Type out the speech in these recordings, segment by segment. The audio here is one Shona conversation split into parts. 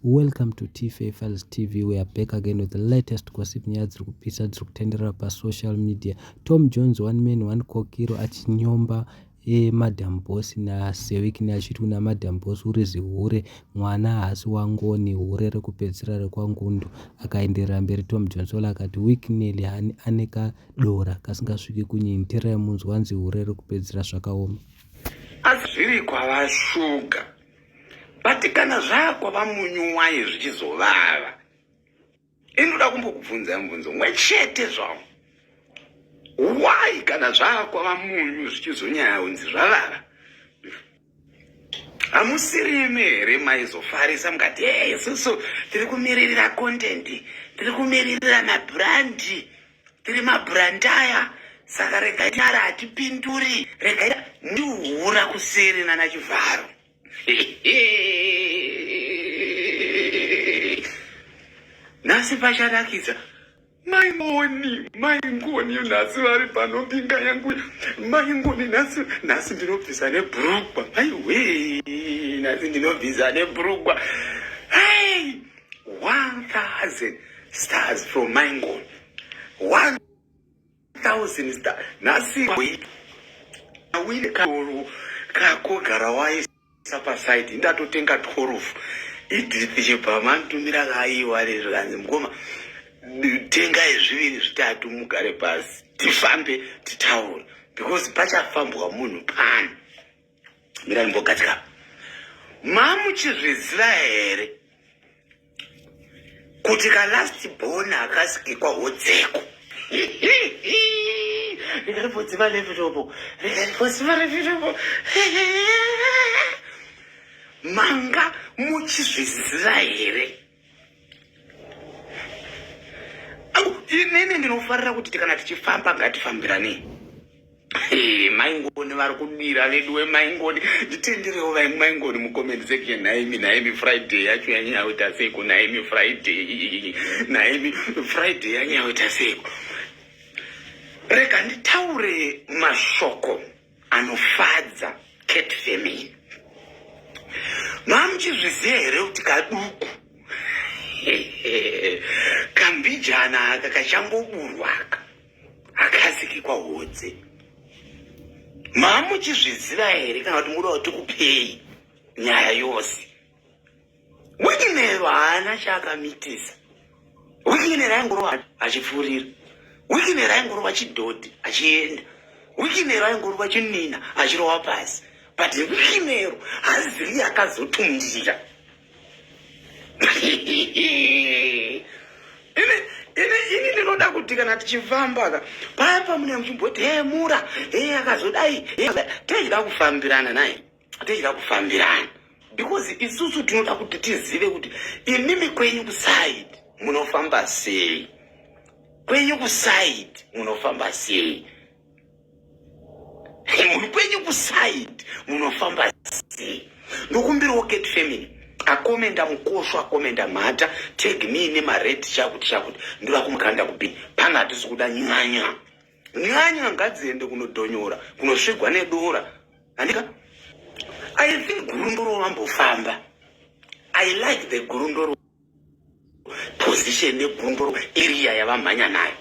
Welcome to TFA Files TV. We are back again with the latest gossip, nyaya dziri kupisa dziri kutenderera pasocial media. Tom Jones, one man one kokiro, achinyomba Madam Boss naSewikni, achiti kuna Madam Boss, "Uri zihure, mwana haasi waNgoni, hure rekupedzisira rekwaNgundu." Akaenderera mberi Tom Johnson akati Wicknell ane kadora kasingasviki kunyini. Tererai munzwa, wanzi hure rekupedzisira, zvakaoma. Asi zviri kwavashuga, but kana zvakwavamunyuwai zvichizovava, inoda kumbokubvunzai mubvunzo mumwe chete zvawo: why kana zvakwava munyu zvichizonyanya kunzi zvavava? Hamusirimi here maizofarisa mukati, "Hey, isusu tiri kumiririra content, tiri kumiririra mabrand, tiri mabrand aya, saka regai nyara, hatipinduri, regai ndihura kuseri nana chivharo"? Nhasi pachanakidza. Maingoni, Maingoni nhasi vari pano, mbinga yangu Maingoni nhasi. Nhasi ndinobvisa nebhurugwa, maiwe, nhasi ndinobvisa nebhurugwa. Hey, 1000 stars from Maingoni, 1000 star nhasi. Awine kako, gara waisa paside, ndatotenga 12. Idith chibva manditumira kaiwa rezvikanzi, "Mukoma, tengai zviviri zvitatu, mugare pasi, tifambe, titaure," because pachafambwa munhu pano. Mirai mbogatya. Mamuchizviziva here kuti kalast born akasikikwa hodzeko? Rikaripodziva lefitopo, rikaripodziva lefitopo. Manga muchizviziva here? Au, inini ndinofarira kuti kana tichifamba ngatifambiranei. Maingoni vari kudira vedu wemaingoni, nditenderewo Maingoni mucomment section. Naimi, naimi, Friday yacho yanyanya kuita seiko? Naimi Friday, naimi Friday yanyanya kuita seiko? Rega nditaure mashoko anofadza cat family. Mamuchizviziva here kuti kaduku kambijana aka kachangoburwa aka hakazikikwa hodze? Mamuchizviziva here, kana kuti muda kuti kupei nyaya yose? Wicknell haana chaakamitisa. Wicknell aingorova achipfuurira, Wicknell aingorova chidhodhi achienda, Wicknell aingorova chinina achirova pasi, but Wicknell hazivi akazotundira. Ini ndinoda kuti kana tichifamba ka, paya pamune muchimboti, "He, mura, he, akazodai, he," tichida kufambirana naye, tichida kufambirana, because isusu tinoda kuti tizive kuti imimi kwenyu kuside munofamba sei, kwenyu kuside munofamba sei, munhu kwenyu kuside munofamba sei. Ndokumbirawo cat family, akomenda mukosho, akomenda mhata, tag me nemared, chakuti chakuti, ndoda kumukanda kubini pana. Hatisi kuda nyanya nyanya, ngadziende kunodhonyora, kunosvigwa nedora, handika? I think Gurundoro vambofamba. I like the Gurundoro position neGurundoro area yavamhanya nayo.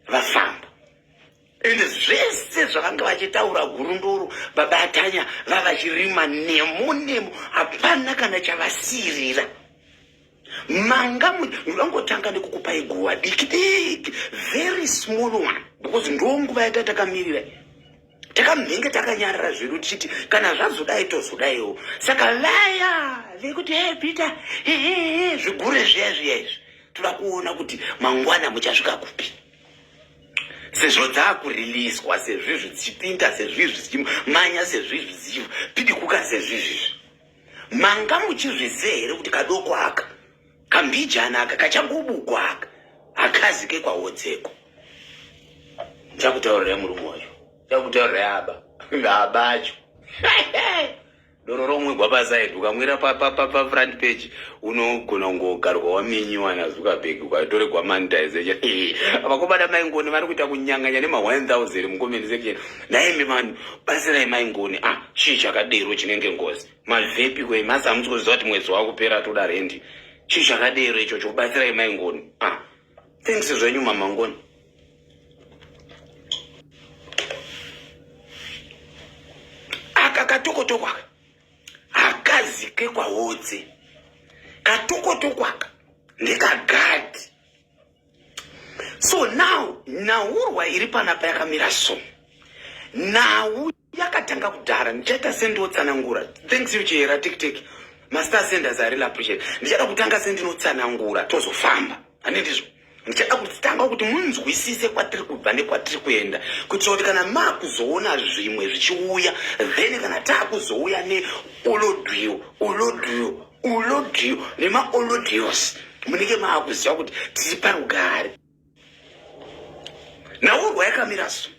Vafamba, ende zvese zvavanga vachitaura Gurundoro, babatanya vavachirima nemo nemo, hapana kana chavasirira. Manga ndangotanga nekukupai guva diki diki, very small one, because ndo nguva yata takamirira, takamhenge takanyarara zvedu tichiti kana zvazodai tozodaiwo. Saka vaya vekuti, "He, Peter, hehehe," zvigure zviya zviya izvi, toda kuona kuti mangwana muchasvika kupi, sezvo dzaakuriliswa sezvizvi dzichipinda, sezvizvi dzichimanya, sezvizvi dzichipidikuka, sezvizvizvi. Manga muchizviziva here kuti kadoko aka, kambijana aka, kachangobukwa aka, hakazike kwawodzeko? Ndichakutaurirai murume wacho, ndichakutaurirai aba aba acho. Doro romwigwa paside, ukamwira pafront page unogona kungogarwa waminyiwa naZuckerberg, ukatoregwa monetization. Vakomana Maingoni vari kuita kunyanganya nema1000 mucomment section. Naimi vanhu, basirai Maingoni. Ah, chii chakadero chinenge ngozi? Mavhepi kwemasi, hamusi kuziva kuti mwedzi wakupera, toda rendi. Chii chakadero ichocho kubatsirai mai Ngoni. Ah. Thanks zvenyu mama Ngoni. Aka katokotoko aka hakazi kekwahodze. Katokotoko aka ndekagadhi. So now nhaurwa iri panapa yakamira so. Nhau yakatanga kudhara ndichaita sendotsanangura. Thanks you Chihera tik tik. Master senders I really appreciate. Ndichada kutanga sendinotsanangura tozofamba. Handi ndizvo. Ndichada kutanga kuti munzwisise kwatiri kubva nekwatiri kuenda kuitira kuti kana makuzoona zvimwe zvichiuya then kana taakuzouya neolodrio olodrio olodrio nemaolodios munenge maakuziva kuti tiri parugare. Nhaurwa yakamira so.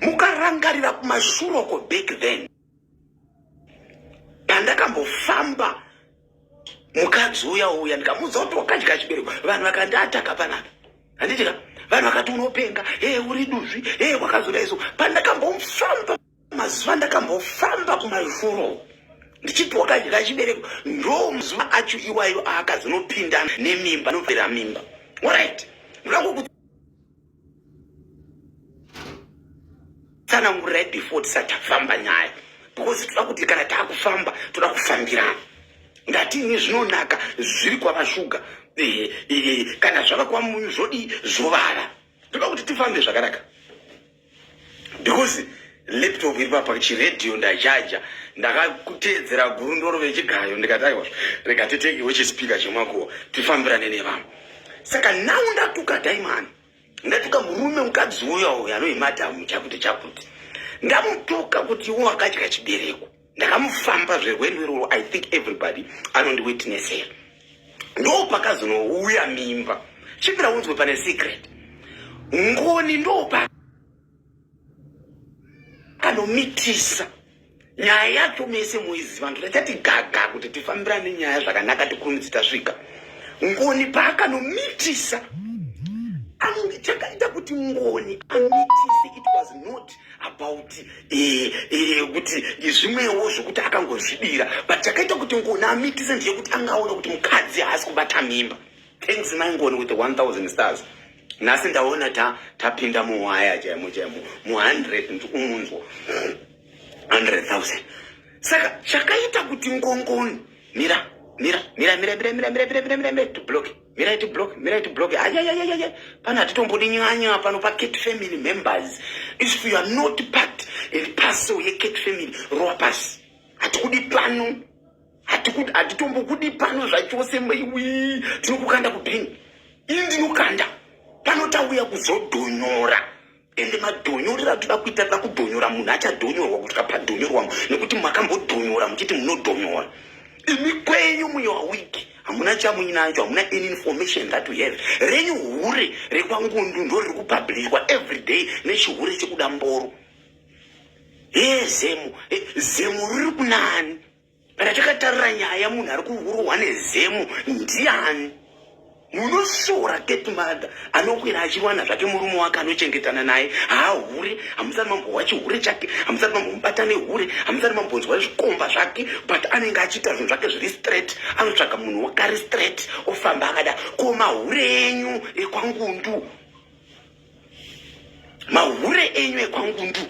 Mukarangarira kumashuroko back then pandakambofamba mukadzi uya uya ndikamuudza kuti wakadya chibereko vanhu vakandiataka panapa handiti ka vanhu vakati unopenga he uri duzvi he wakazodai so pandakambofamba mazuva ndakambofamba kumashuro ndichiti wakadya chibereko ndo mazuva acho iwayo aakazonopinda nemimba nopera mimba orit ndoda kukutsanangurirai before tisati tafamba nyaya because toda kuti kana taakufamba toda kufambirana ndatini zvinonaka zviri kwavashuga eh, eh, kana zvava kwamunyu zvodii zvovava toda kuti tifambe zvakanaka because laptop iri papa chiradio ndachaja ndakakuteedzera gurundoro vechigayo ndikati aiwa rega titengewo chispeaker chemakuwa tifambirane nevamwe saka now ndatuka daimani ndatuka murume mukadzi uya uyo anoyi madhamu chakuti chakuti ndamutuka kuti iwo akadya chibereko ndakamufamba zverwendo iroro i think everybody anondiwitnessera ndo pakazonouya mimba chipira unzwe pane secret ngoni ndo pakanomitisa nyaya yacho mese moiziva ndoda chati gaga kuti tifambirane nyaya zvakanaka tikurumidzi tasvika ngoni paakanomitisa chakaita kuti ngoni amitise it was not about eh, eh, kuti zvimwewo zvokuti akangozvidira but chakaita kuti ngoni amitise ndechekuti angaona kuti mukadzi haasi kubata mimba thanks mai ngoni with the 1000 stars nhasi ndaona tapinda ta muwaya chaimo chaimo mu100 ndikumunzwa 100000 saka chakaita kuti ngongoni mira mira mira mira mira mira mira mira mira mira mira to block mirai tiblock mirai tiblock ayayayaya pano hatitombodi nyanya pano pacat family members if you are not part and parcel yecat family rova pasi hatikudi pano hatitombokudi pano zvachose maiwi tinokukanda kubhini ini ndinokanda pano tauya kuzodhonyora ende madhonyorero atoda kuita toda kudhonyora munhu achadhonyorwa kusvika padhonyorwa nekuti makambodhonyora muchiti munodhonyora imi kwenyu muyowa wiki hamuna chamuinacho hamuna any information that we have renyu hure rekwangundu ndo riri kupublishwa everyday nechihure chekuda mboro hee zemo zemo riri kunani Kana takatarira nyaya munhu ari kurohwa nezemo ndiani? Munosvora cat mother anokwira achiwana zvake murume wake anochengetana naye haahure hamusati mambohwa chihure chake hamusati mambomubata nehure hamusati mambonzwa zvikomba zvake but anenge achiita zvinhu zvake zviri straight anotsvaga munhu wakari straight ofamba akada ko mahure enyu ekwangundu mahure enyu ekwangundu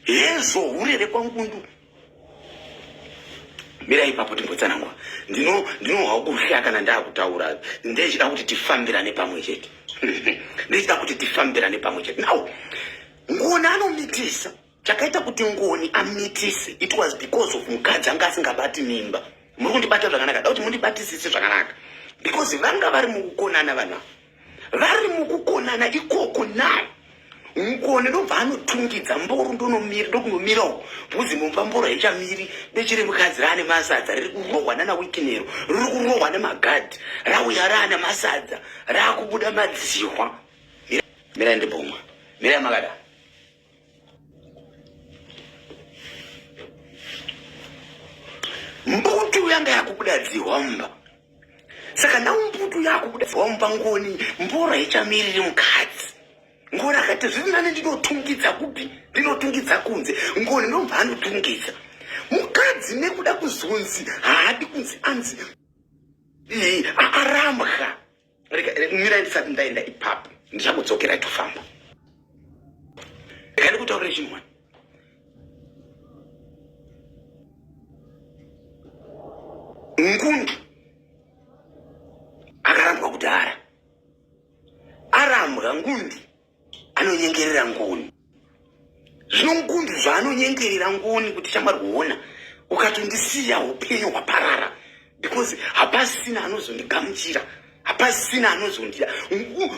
hezvo hure rekwangundu mira ipapo timbotsanangura ndino ndinohwa kuhla kana ndakutaura ndechida kuti tifambirane pamwe chete ndechida kuti tifambirane pamwe chete now ngoni anomitisa chakaita kuti ngoni amitise it was because of mukadzi anga asingabati mimba muri kundibata zvakanaka da kuti mundibatisise zvakanaka because vanga vari mukukonana vanhu ava vari mukukonana ikoko now mukone ndobva anotungidza mboro ndonomira ndokunomira uko bhuzi mumba mboro haichamiri beche remukadzi raane masadza riri kurohwa nana wikinero riri kurohwa nemagadhi rauya raane masadza raakubuda madzihwa mirai ndibomwa mirai makada mbutu yanga yakubuda dzihwa mumba saka now mbutu yakubuda dzihwa mumba ngoni mboro haichamiriri mukadzi ngoni akati zviri nani ndinotungidza kupi ndinotungidza kunze ngoni ndobva anotungidza mukadzi nekuda kuzonzi haadi kunzi anzi. Arambwa. Mira ndisati ndaenda ipapo, ndichakudzokera tofamba. Rega ndikutaurire chinhu wani. Ngundu akarambwa kudhara, arambwa Ngundu anonyengerera Ngoni. Zvino Ngundu zvaanonyengerera Ngoni kuti shamwari, kuona ukatondisiya upenyu hwaparara, because hapasina anozondigamuchira, hapasina anozondida.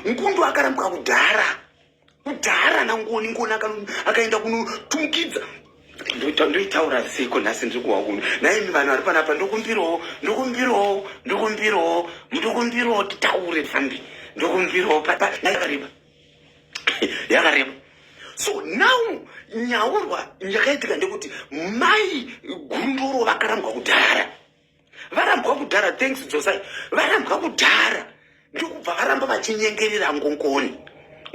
Ngundu akarambwa kudhara kudhara naNgoni. Ngoni akaenda kunotungidza. Ndoitaura seiko nhasi? Ndiri kuwa kuno naimi vanhu vari panapa. Ndokumbirawo, ndokumbirawo, ndokumbirawo, ndokumbirawo titaure fambi. Ndokumbirawo yakareba, yakareba. So now nyaurwa yakaitika ndekuti mai Gundoro vakarambwa kudhara, varambwa kudhara. Thanks Dzosai. Varambwa kudhara, ndokubva varamba vachinyengerera Ngongoni.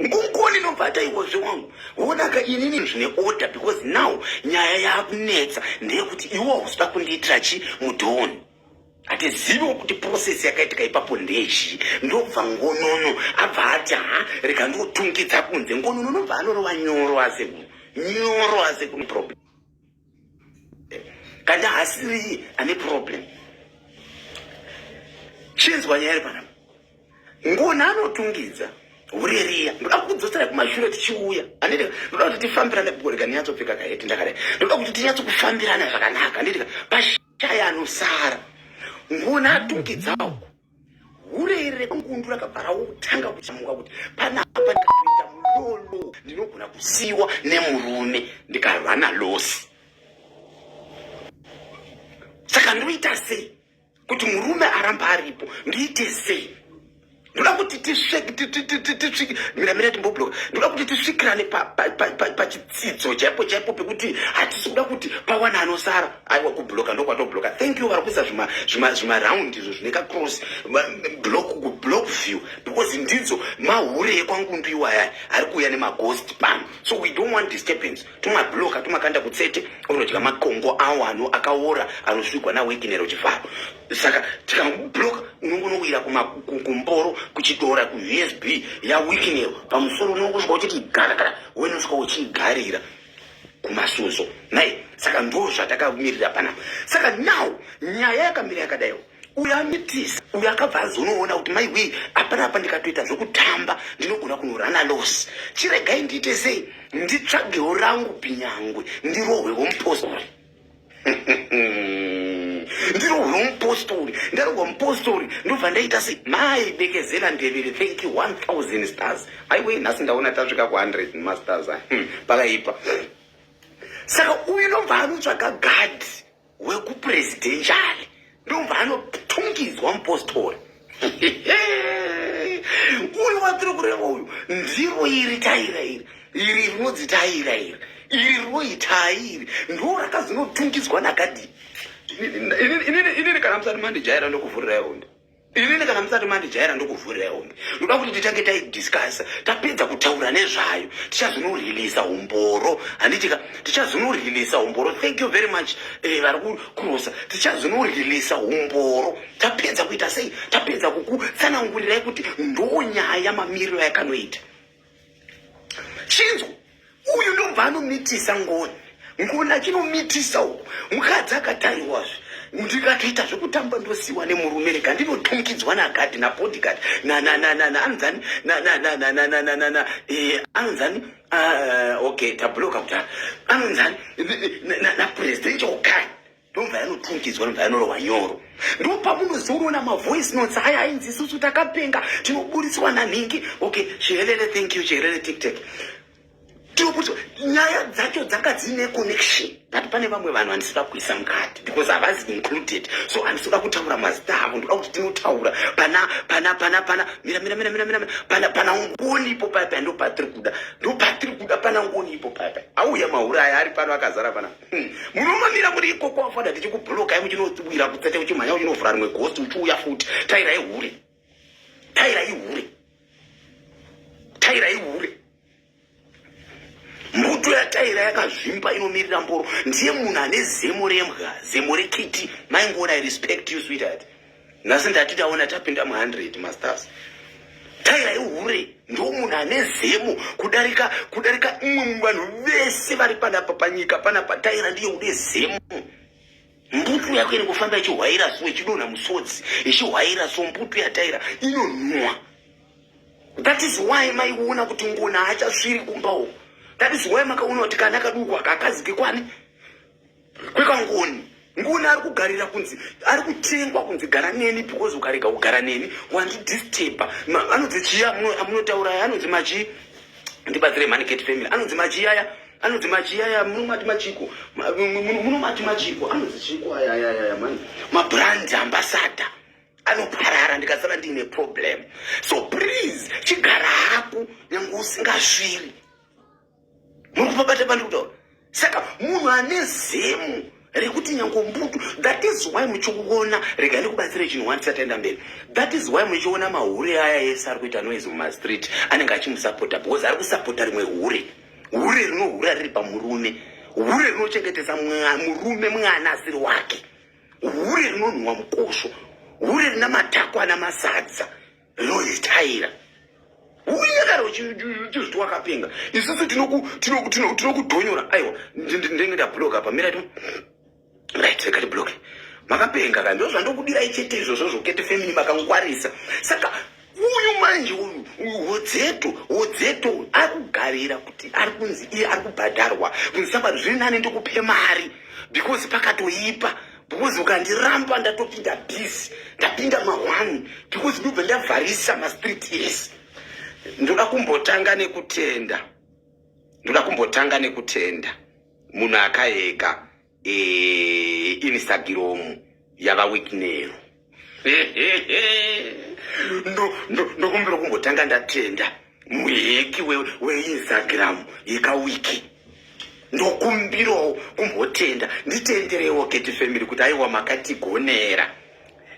Ngongoni nobva ataiwozve, wangu wonaka, inini zvine order, because now nyaya yakunetsa ndeyekuti iwo hausida kundiitira chi mudhoni. Hatiziviwo kuti process yakaitika ipapo ndechii. Ndobva Ngonono abva ati, ha, rega ndotungidza kunze. Ngonono nobva anorova nyoro asekuru, nyoro asekuru. Problem kana hasiri ane problem. Chinzwa nyaya iri panapa. Ngoni anotungidza ureriya. Ndoda kukudzosera kumashure tichiuya, handiti? Ndoda kuti tifambirane. Rega ndinyatsopfeka kaheti ndakadai. Ndoda kuti tinyatsokufambirana zvakanaka, handiti? Pashaya anosara. Ngoni atungidza uku, hure rekungundu rakabva rautanga kuchamuka kuti panapa ndikatoita mulolo ndinogona kusiyiwa nemurume, ndikarwana loss. Saka ndoita sei kuti murume aramba aripo? Ndiite sei? Ndoda kuti tisvike, mira, mira, timbobloka. Ndoda kuti tisvikirane pachitsidzo chaipo chaipo pekuti hatisi kuda kuti pawana anosara. Aiwa, kubloka ndokwatobloka. Thank you vari kuisa zvimaraundi izvo zvine kacross block, kublock view, because ndidzo mahure ekwangundu iwaya ari kuuya nemaghost pano. So we don't want disturbance. Tumabloka, tumakanda kutsete, unodya makongo awo ano akaora anosvigwa naWekinero chivharo. Saka tikangobloka, unongonowira kumboro, kuchidora, kuUSB yaWikinero pamusoro. Unongosvika uchiti garakara, wenosvika uchigarira kumasuzo nai. Saka ndo zvatakamirira panapa. Saka now nyaya yakamira yakadaiwo. Uyo amitisa uyo akabva azonoona kuti maiwii, apanapa ndikatoita zvokutamba ndinogona kunorana loss. Chiregai ndiite sei, nditsvagewo rangu binyangwe, ndirohwewo mupostori, ndirohwewo mupostori. Ndarohwa mupostori, ndobva ndaita sei? Mai Bekezela Ndevere, thank you, 1000 stars. Aiwe, nhasi ndaona tasvika ku100 mastars. Pakaipa. Saka uyu ndobva anotsvaga gadhi wekupresidential, ndobva anotungidzwa mupostori. Uyu watiri kureva uyu ndiro iri taira iri, iri rinonzi taira iri, iri rinoitai iri, ndo rakazonotungidzwa nagadhi. Inini kana musati mandijaira, ndokuvhurirai hombe. Inini kana musati mandijaira, ndokuvhurirai hombe. Ndoda kuti titange taidiscussa. Tapedza kutaura nezvayo, tichazonorilisa umboro, handitika? Tichazonorilisa umboro. Thank you very much, vari kukurosa. Tichazonorilisa umboro tapedza kuita sei, tapedza kukutsanangurirai kuti ndo nyaya mamiriro yakanoita. Chinzwa, uyu ndobva anomitisa Ngoni. Ngoni achinomitisa uku, mukadzi akataiwazve, ndikatoita zvekutamba ndosiwa nemurume, rega ndinotungidzwa nagadhi, nabodyguard, anonzani, anonzani? Okay, tabloka kudhara. Anonzani? Napresidential guard. Ndobva yanotungidzwa, ndobva yanorohwa nyoro. Ndopamunozoona mavoice notes aya ainzi isusu takapenga, tinoburitswa nanhingi. Okay, Chihelele, thank you Chihelele. Tiktek tinoburitswa. Nyaya dzacho dzanga dzine connection, but pane vamwe vanhu handisida kuisa mukati because havazi included, so handisida kutaura mazita avo. Ndoda kuti tinotaura pana pana pana pana mira, mira, mira, mira, mira, pana Ngoni ipo paya. Ndo patiri kuda, ndo patiri kuda, pana Ngoni ipo paya. Auya mahure aya ari pano akazara pana. Munomamira muri ikoko wafada, tichikublokai, muchinowira kutsete, uchimhanya uchinovhura rimwe ghost, uchiuya futi. Taira ihure, taira ihure, taira ihure. Mbuto yataira yakazvimba inomirira mboro. Ndiye munhu ane zemo rembwa, zemo rekiti. Maingona, I respect you, sweetheart. Nhasi ndati taona tapinda mu100 masters. Taira ihure ndo munhu ane zemo kudarika kudarika imwe vanhu vese vari panapa panyika panapa. Taira ndiye une zemo. Mbutu yako iri kufamba ichihwaira so ichidonha musodzi ichihwaira so mbutu yataira inonhuwa. That is why maiona kuti ngona haachasviri kumba uko. That is why makaona kuti kana kaduku aka akazike kwani kwekangoni. Ngoni ari kugarira kunzi ari kutengwa kunzi gara neni because ukarega kugara neni wandidisturba. Anonzi chii amunotaura aya anonzi machii ndibatsire mhani Cat family anonzi machii aya anonzi machii aya munomati machiko munomati machiko anonzi chiko aya aya aya mhani mabrand ambassador anoparara ndikasara ndiine problem so please chigara hako nyange usingasviri muri kupabata pandiri kutaura saka munhu ane zemu rekuti nyange mbutu that is why muchiona rega ndikubatsire chinhu wani tisati taenda mberi that is why muchiona mahure aya ese ari kuita noise mumastreet anenge achimusapota because ari kusapota rimwe hure hure rinohura riri pamurume hure rinochengetesa murume mwana asiri wake hure rinonhuwa mukosho hure rina matako ana masadza rinoitaira uye kana uchizviti wakapenga isusu tinokudhonyora aiwa ndenge ndabloka apa mira right rega tibloke makapenga ka ndo zvandokudirai chete izvozvo zvokete family makangwarisa saka uyu manje uyu hodzeto hodzeto ari kugarira kuti ari kunzi iye ari kubhadharwa kunzi samba zviri nani ndikupe mari because pakatoipa because ukandiramba ndatopinda busy ndapinda mahwani because ndobva ndavharisa mastreet ese ndoda kumbotanga nekutenda ndoda kumbotanga nekutenda munhu akaega e, instagram yava wiknero ndokumbira kumbotanga ndatenda muheki weinstagram yekawiki ndokumbirawo kumbotenda nditenderewo keti family kuti aiwa makatigonera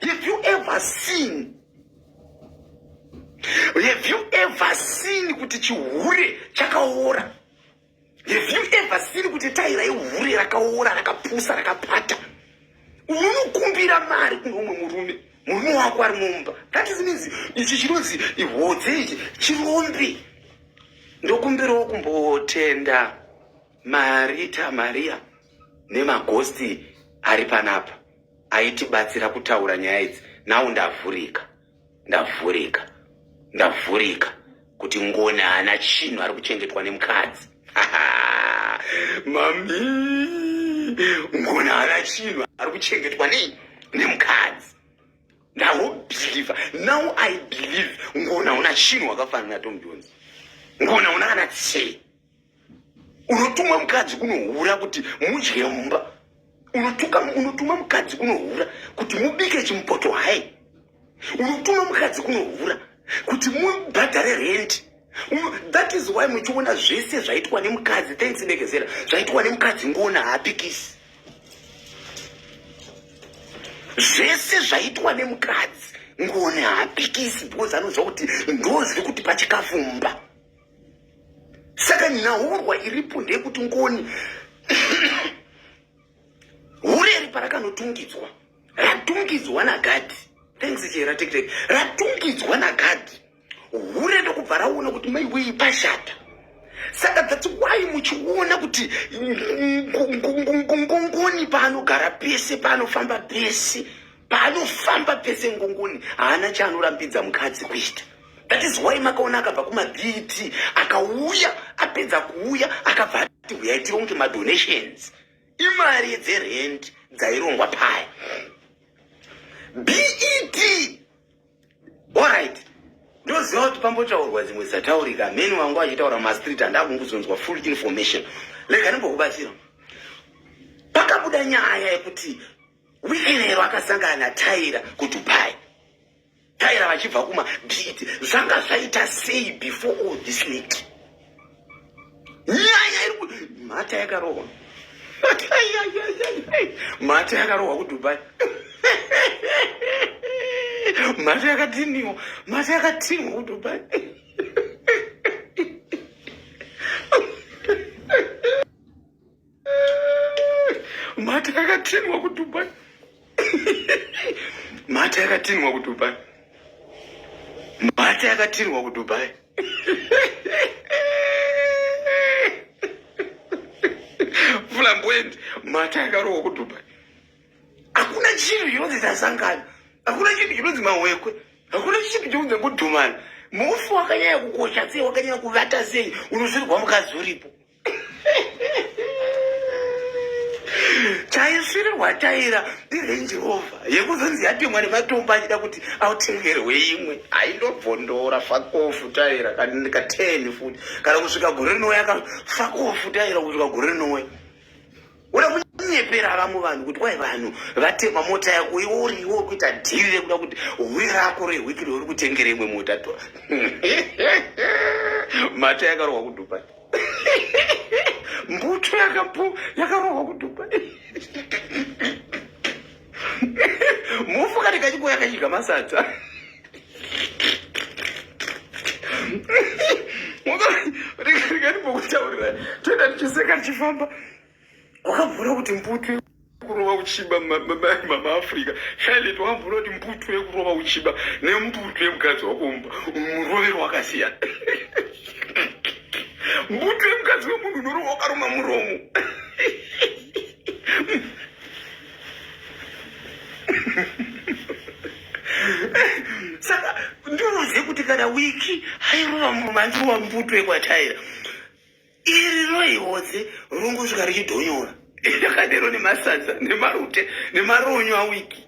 have you ever seen have you ever seen kuti chihure chakaora Have you ever seen kuti taira ihure rakaora rakapusa rakapata? Unokumbira mari kune umwe murume, murume wako ari mumba. That is means ichi chinonzi ihodze ichi chirombe. Ndokumbirawo kumbotenda Marita Maria nemagosti ari panapa aitibatsira kutaura nyaya idzi. Now ndavhurika. Ndavhurika ndavhurika kuti Ngoni haana chinhu ari kuchengetwa nemukadzi. Mami Ngoni haana chinhu ari kuchengetwa nei nemukadzi. Ndahobhilivha now I believe Ngoni hauna chinhu wakafanana naTom Jones. Ngoni hauna kana tsee. Unotuma mukadzi kunohura kuti mudye mumba. Unotuka unotuma mukadzi kunohura kuti mubike chimupoto hai. Unotuma mukadzi kunohura kuti mubhadhare rent. That is why muchiona zvese zvaitwa nemukadzi thanks Bekezela zvaitwa nemukadzi Ngona haapikisi. Zvese zvaitwa nemukadzi Ngoni haapikisi because anoziva kuti ndozviri kuti pachikafu mumba. Saka nhaurwa iripo ndeyekuti Ngoni hure parakanotungidzwa ratungidzwa nagadhi thanks chera tektek ratungidzwa nagadhi hure ndokubva raona kuti maiwei pashata saka that's why muchiona kuti ngongoni paanogara pese paanofamba pese paanofamba pese ngongoni haana chaanorambidza mukadzi kuita. That is why makaona akabva kumaBT akauya apedza kuuya akabva ati huyai tironge madonations imari dzerent dzairongwa paya BET alright ndoziva kuti pambotaurwa dzimwe dzataurika mheni wangu achitaura mumastreet handakunguzonzwa full information rega ndimbokubatsira pakabuda nyaya yekuti Wicknero akasangana naTyra kuDubai Tyra vachibva kuma beat zvanga zvaita sei before all this week nyaya iri mhata yakarohwa mhata yakarohwa kuDubai mhata yakatiniwa mhata yakatinwa kuDubai mhata yakatinwa kuDubai. Mhata yakatinwa kuDubai. Mhata yakatinwa kuDubai. Flamboyant, mhata yakarohwa kuDubai. Hakuna chinhu chinonzi tasangana. Hakuna chinhu chinonzi mahwekwe. Hakuna chinhu chinonzi kudhumana. Mufi wakanyanya kukosha sei, wakanyanya kuvata sei, unosvirwa mukadzi uripo. Chaisvirirwa taira iRange Rover yekuzonzi yatemwa nematombo achida kuti autengerwe imwe. Aindobvondora fakofu taira ka10 futi kana kusvika gore rinouya ka fakofu taira kusvika gore rinouya. Uda kunyepera vamwe vanhu kuti kwai vanhu vatema mota yako iwe uri iwe uri kuita dhiri rekuda kuti hure rako rehwiki uri kutengera imwe mota to. Mata yakarohwa kuDubai. Mbuto yakapu yakarohwa kuDubai. Mufu kati kachiko yakachidya masadza. Rikandibokutaurira toenda tichiseka tichifamba. Wakabvura kuti mbuto yekurova uchiba mama Africa. Charlotte wakabvura kuti mbuto yekurova uchiba nembuto yemukadzi wako murovero wakasiyana. Mbuto yemukadzi wemunhu unorova wakaruma muromo. Saka ndinoziva kuti kana wiki airova murume andirova mbuto yekwataira. Iri roihodze rongosvika richidhonyora yakadero nemasadza nemarute nemaronyo awiki.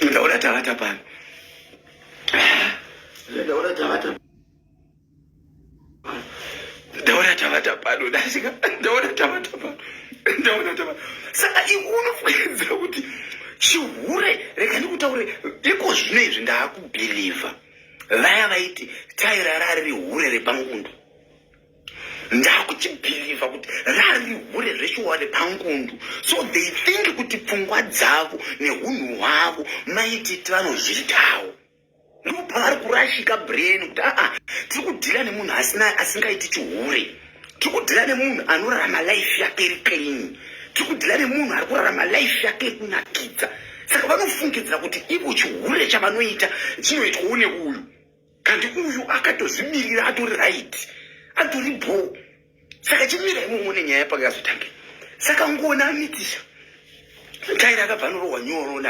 Ndaona tavata pano. Ndaona tavata. Ndaona tavata pano dasika. Ndaona tavata pano. Ndaona tavata. Saka iwe unofungidzira kuti chihure rega ndikutaure iko zvino izvi ndaakubhilivha vaya vaiti tairara riri hure repangundu ndakuchibhilivha kuti rari hure zveshuwa repangundu so they think kuti pfungwa dzavo nehunhu hwavo maititi vanozviitawo ndopavari kurashika brain kuti aa tiri kudhila nemunhu asina asingaiti chihure tiri kudhila nemunhu anorarama life yake iri clean tiri kudhila nemunhu ari kurarama life yake yekunakidza saka vanofungidzira kuti ivo chihure chavanoita chinoitwawo neuyu kandi uyu akatozvimirira atori right atori bho saka chimira imomo nenyaya pakazotange saka ngona amitisha taira akabva anorohwa nyoro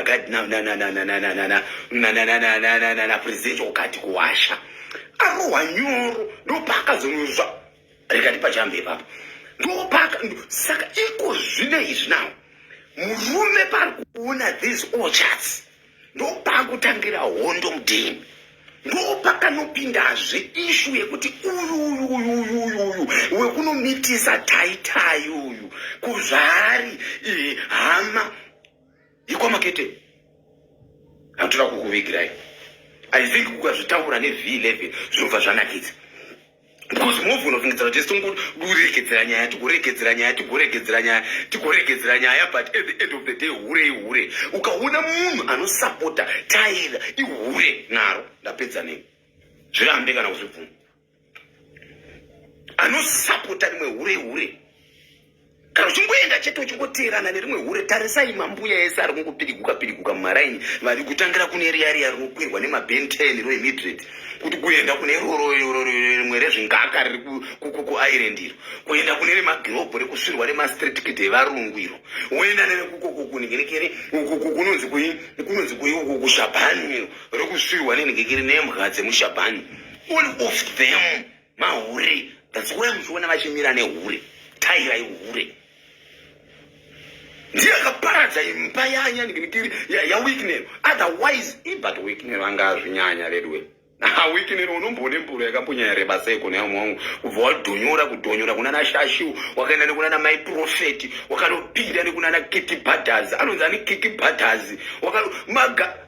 napresident wakati kuwasha arohwa nyoro ndopaakazonozva rikati pachambe ipapo ndopaka saka iko zvino izvi now murume pari kuona these orchards ndopakutangira hondo mudheni ndopakanopindazve ishu yekuti uyu uyu uyu uyu uyu uyu wekunomitisa taitai uyu kuzvaari hama yekwamakete hatoda kukuvigirai i think kukazvitaura nev11 zvinobva zvanakidza because movie unofungidzira kuti tisingoregedzera nyaya tigoregedzera nyaya tigoregedzera nyaya tigoregedzera nyaya but at the end of the day hure ihure ukaona munhu anosapota taira ihure naro ndapedza neni zvirambe kana kuzvibvuma anosapota rimwe hure ihure kana uchingoenda chete uchingoteerana nerimwe hure tarisai mambuya ese ari kungopiriguka piriguka mumaraini vari kutangira kune riya riya rinokwirwa nemaben ten roemidred kuti kuenda kune roro rimwe rezvingaka riri kuireland iro kuenda kune remagirobho rekusvirwa remastreet kid evarungu iro woenda nerekukokokunhengerekere kunonzi kui kunonzi kui uku kushabhani iro rekusvirwa nenhengekere nembwa dzemushabhani all of them mahure that's why muchiona vachimira nehure taira ihure ndiye akaparadza imba yanyanginikiri yaWicknell otherwise but Wicknell anga azvinyanya veduwe Wicknell unomboone mburo yakambonyanya reba sei kune vamwe wangu kubva wadhonyora kudhonyora kuna nashashiu wakaenda nekuna namai profeti wakanopinda nekuna nakiki brothers anonzi ani kiki brothers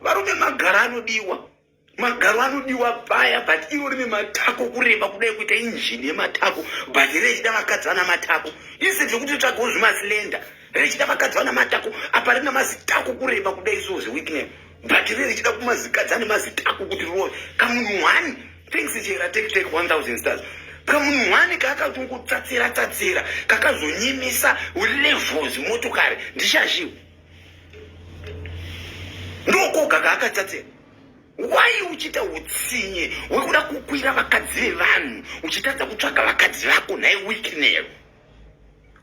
varume magara anodiwa magaro anodiwa paya but iro rine matako kureba kudai kuita injini yematako but rechida vakadzi vana matako instead yekuti tsvagawo zvimaslender rechida vakadzi vana matako apa rina mazitako kureba kudai so zveweekname but re richida kumazikadzi ane mazitako kuti rove kamunhu one. Thanks Chera, take take 1000 stars. Kamunhu one kaakatongotsatsira tsatsira kakazonyimisa levels motokari ndishashiwe. Ndokoga kaakatsatsira. Why uchiita utsinye hwekuda kukwira vakadzi vevanhu uchitadza kutsvaga vakadzi vako nhai Wicknell?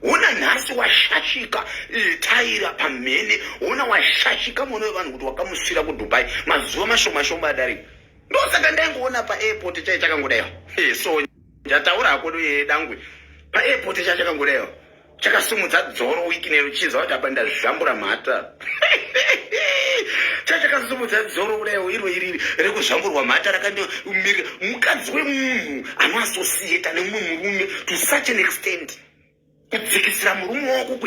Hona nhasi washashika eh, taira pamhene, hona washashika mwana wevanhu kuti wakamusvira kuDubai mazuva mashoma shoma adarika. Ndosaka ndaingoona paairport chai chakangodaiwa. Eh, so njataura hako eh, dangwe paairport chai chakangodaiwa chakasimudza dzoro Wicknell uchinzwa kuti apa ndazvambura mhata chachakasimudza dzoro kudaiwo iro iri rekuzvamburwa mhata rakandimirira mukadzi wemunhu anoasosiyeta nemumwe murume to such an extent kudzikisira murume wako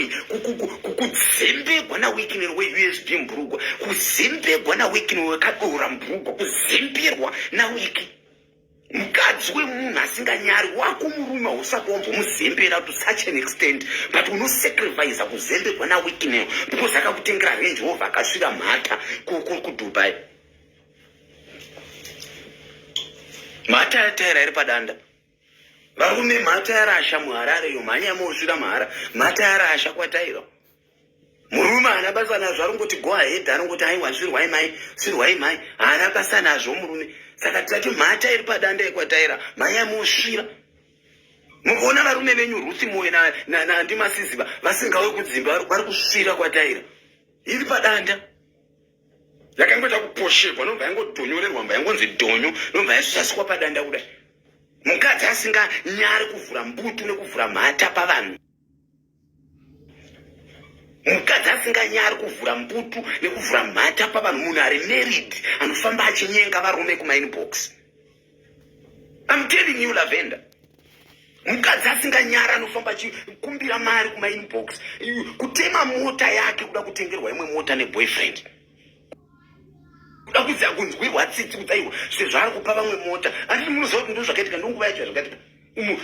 kuzembegwa naWicknell weUSB mburugwa kuzembegwa naWicknell wekadora mburugwa kuzemberwa nawiki mukadzi wemunhu asinganyari wako murume hausati wambomuzembera to such an extent but unosacrifice kuzembegwa naWicknell because akakutengera Range Rover akasvira mhata kuDubai mhata yataira iri padanda varume mhata yarasha muHarare yo mhanya yamosvira mahara mhata yarasha kwataira murume haana basa nazvo arongoti go ahead arongoti aiwa svirwai mai svirwai mai haana basa nazvo murume saka tati mhata iri padanda yekwataira mhanya yamosvira mukuona varume venyu Ruthi Moyo nandimasiziva vasingawe kudzimba vari kusvira kwataira iri padanda yakangoita kuposhegwa nobva yangodhonyorerwa mba yangonzi dhonyo nobva yasaswa padanda kudai mukadzi asinganyari kuvhura mbutu nekuvhura mhata pavanhu mukadzi asinganyari kuvhura mbutu nekuvhura mhata pavanhu munhu ari married anofamba achinyenga varume kumainbox. I'm telling you, Lavender, mukadzi asinganyari anofamba achikumbira mari kumainbox, kutema mota yake kuda kutengerwa imwe mota neboyfriend, kuda kuziva kunzwirwa tsitsi kudzaiwa sezvo ari kupa vamwe mota. Anditi munoziva kuti ndo zvakaitika, ndo nguva yacho zvakaitika,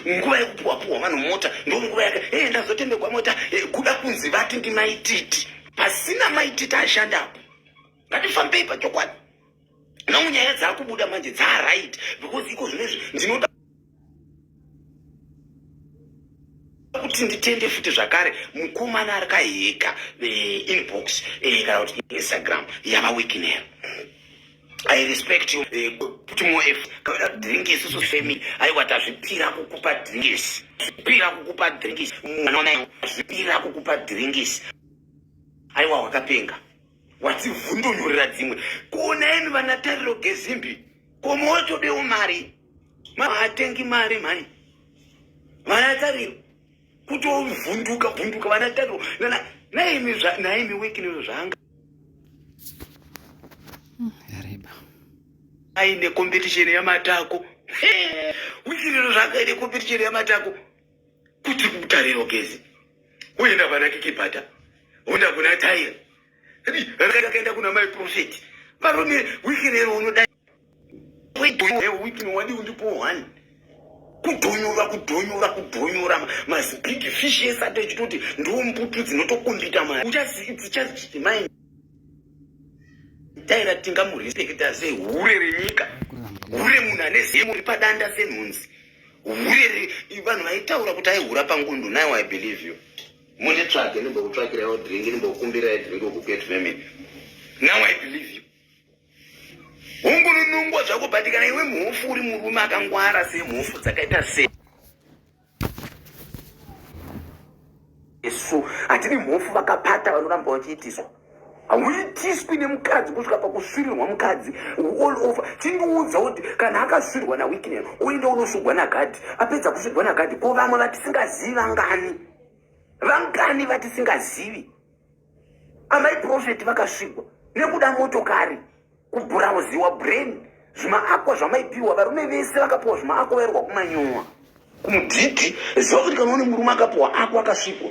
nguva yekupuwa puwa vanhu mota, ndo nguva yake e ndazotendegwa mota, kuda kunzi vati ndimaititi pasina maititi ashandapo. Ngatifambei pachokwadi. Now nyaya dzakubuda manje dzaright because iko zvinezvi ndinoda kuti nditende futi zvakare mukomana ari kaheka inbox kana kuti Instagram yava Wicknell. I respect you, put more effort. Kana drink isusu family aiwa tazvipira kukupa drinkisi, zvipira kukupa drinkisi, mwana zvipira kukupa drinkisi. Aiwa wakapenga wativhundunurira dzimwe kuona imi vana Tariro Gezimbi komotodewo mari maatengi mari mhani vana Tariro kutovhunduka vhunduka vana Tariro naimi naimi Wicknell zvanga Yareba. Aine competition yamatako. Wicknell zvanga aine competition yamatako kuti kutariro Gezi uenda pana Kikibhata unda kuna Taira rakaenda kuna mai Prophet varume. Wicknell unoda Wicknell wadi undipo one kudhonyora kudhonyora kudhonyora mazibig fish ese atochitoti ndo mbutu dzinotokombita mari uchazichazimai Taira tingamurespekta sehure renyika, hure munhu ane zemo ri padanda senhunzi, hure vanhu vaitaura kuti aihura pangundu. Now I believe you. Munditsvage ndimbokutsvakiraiwo drink, ndimbokukumbirai drink ukuget family. Now I believe you. Ungununungwa zvako, but kana iwe mhofu uri murume akangwara semhofu dzakaita sesu, hatidi mhofu vakapata vanoramba vachiitiswa. Hauitiswi nemukadzi kusvika pakusvirirwa mukadzi all over. Chindiudza kuti kana akasvirwa naWicknell, oenda unosvigwa nagadhi, apedza kusvigwa nagadhi, ko vamwe vatisingazivi vangani? Vangani vatisingazivi? Amai Prophet vakasvigwa nekuda motokari, kubhurauziwa brain, zvimaakwa zvamaipiwa. Varume vese vakapiwa zvimaakwa vairwa kumanyowa kumudhidhi. Ziva kuti kana une murume akapiwa akwa akasvikwa.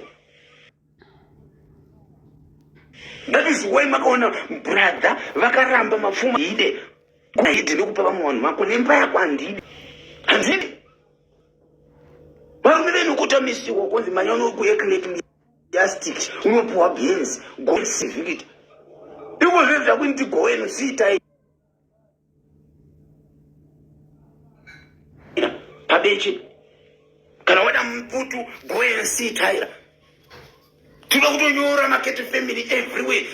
That is why makaona brother vakaramba mapfuma ide ide nekupa vamwe vanhu vako nemba yako. Handidi, handidi varume venyu kutamisiwa kunzi manyano kuecclesiastic unopiwa Benz gocivikit iko zvezvo zvakuinti goenu siitai. beche. Kana wada muputu, go and see Tyra. Tinoda kutonyora maKeti family everywhere.